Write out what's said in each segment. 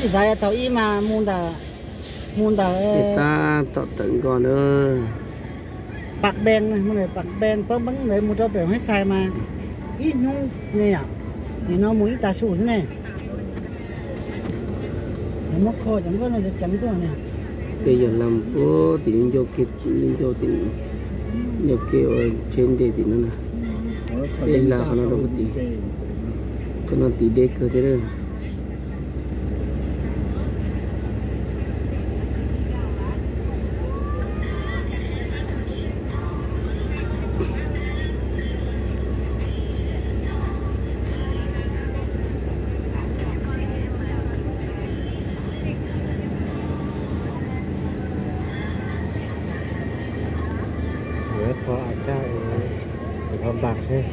Xav thaum ub mas mus ntawm, mus ntawm tab tom tawm nkoj na. Pam Bees, mus ntawm Pam Bees poob peeb ntawd mus rau pem Huab Xais mas ib hnub ne yom, nim no mus ib tag su xwb ne. Muab kho cov nkoj no ceev tuaj ne. Peb yog laj puag tim ncauj ke, ncauj tim, ncauj ke ua tsheb ntej tim no na. Peb hla qhov no rau puag tim, qhov no tim deb kawg thiab. Yuav qhov a kaj, qhov npas xwb.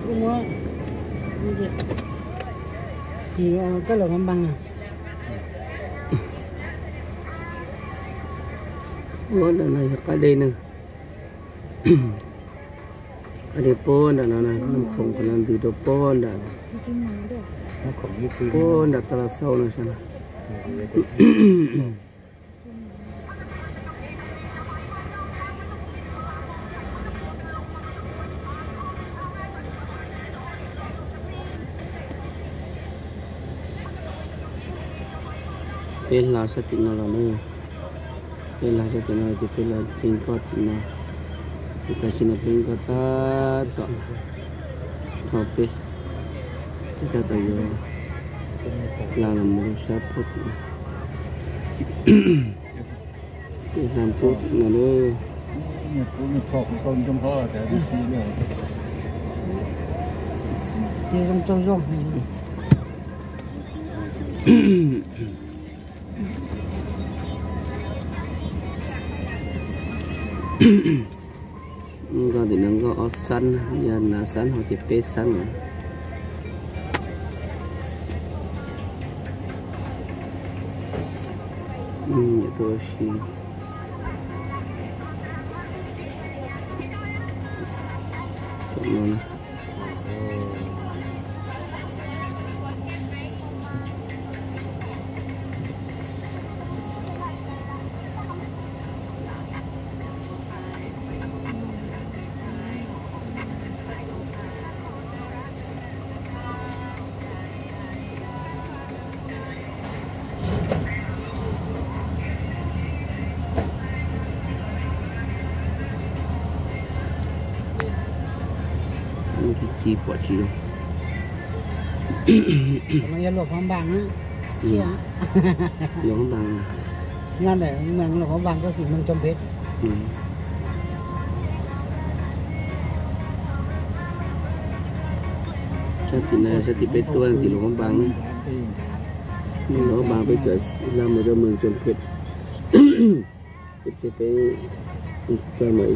Kuj muab, kuj lawm qhov npas. Ua ntawm no yog qab dej na. Qab dej puag nram no, Naj Khoom qhov no ntws rau puag nram, puag nram toj Los Xauv no sab no. Peb hla sab tim no los na. Peb hla sab tim no ces peb los ceev nkoj tim no. Ces tam sim no peb nkoj tab tom, thaum peb, peb tab tom yuav hla los mus rau sab puag tim no. Peb hla puag tim no na. Ces zoo tsaug zog. Nkoj tim no nkoj ob xab, yog hnav xab hauv ces peb xab lawm. Nyuam tau ua si. Ci pom tsis zoo. Luam qhov npas, luam qhov npas. Nyob ntawm luam qhov npas koj tim Moos Coo Phem. Sab tim no, sab tim peb tuaj tim luam qhov npas. Luam qhov npas peb kawm hla mus rau Moos Coo Phem. Peb, peb txog mas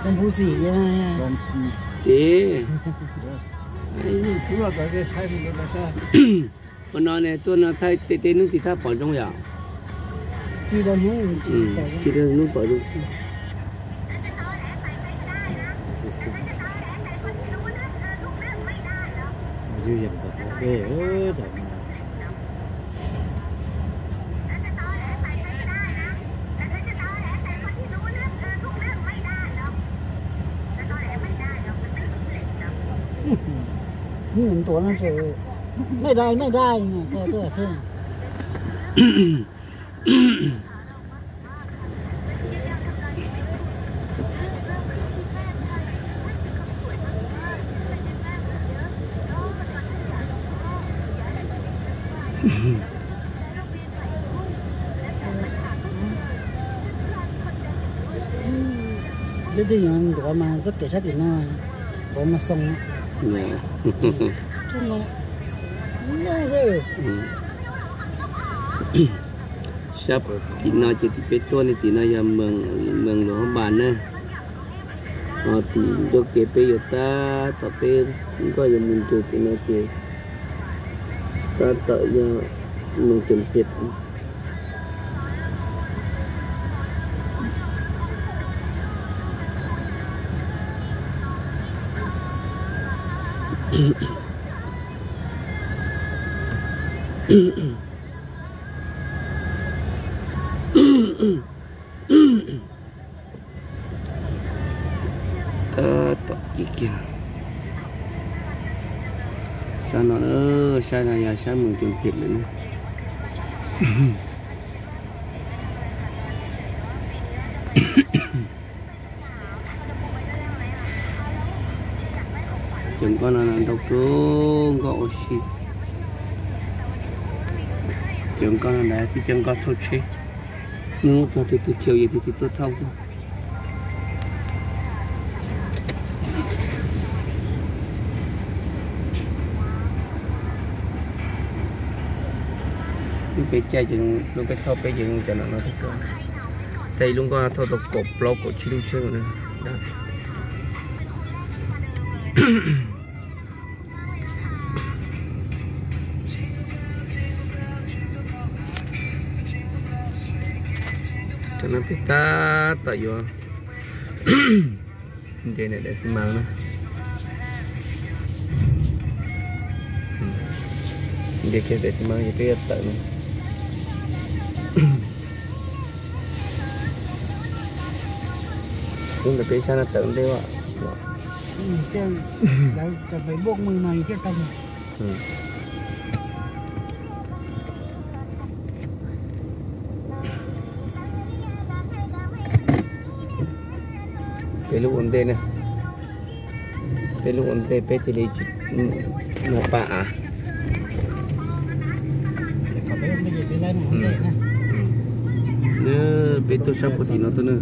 Tus npus xim ces, ua no ne, tuaj no thaij tej hnub tim thaj pom zoo yom. Ci rau hnub pom zoo. Tuav no, mej dai mej dai, koj tuaj xwb. Leej twg yuav ntuav mas txoj kev sab tim no, ntuav mas xoo no. Sab tim no ces tim peb tuaj ne, tim no yog Mees Luas Hab Npas na. Ho tim ncauj kev peb yuav tab tom peb nkoj yuav mus ncus tim no ces tab tom yog Mees Coom Phem. Tab tom ci kiag. Sab no, sab no yog sab Mees Coom Phem lawm na. Cov nkoj no ntau kawg, nkoj ua si. Cov nkoj no ntawd thiab cov nkoj thauj tsheb. Hnub txog tus twg khiav ces tus twg tuaj thauj xwb. Lub peb caij ces, lub peb thauj peb ces zoo cov no no thiab xwb. Tej lub nkoj thauj tau kaum plaub kaum tsib lub tsheb na. Tam no peb tab tom yuav nce daim xi mas na. Nce kiag daim xi mas ces peb yuav tawm na. Lub ntawm peb sab no tawm ntej. Peb lub ua ntej na. Peb lub ua ntej peb thiaj li tsis mus pab av. Peb tuaj sab puag tim no tuaj na.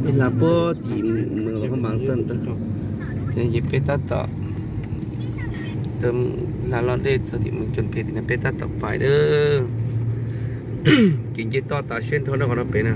Peb hla puag tim Mees Luas Hab Npas tag ntawd. Ces peb tab tom hla los dej txog tim Mees Coom Phem tim no peb tab tom pais na. Ces nce toj tas siab nrho rau qhov no pem na.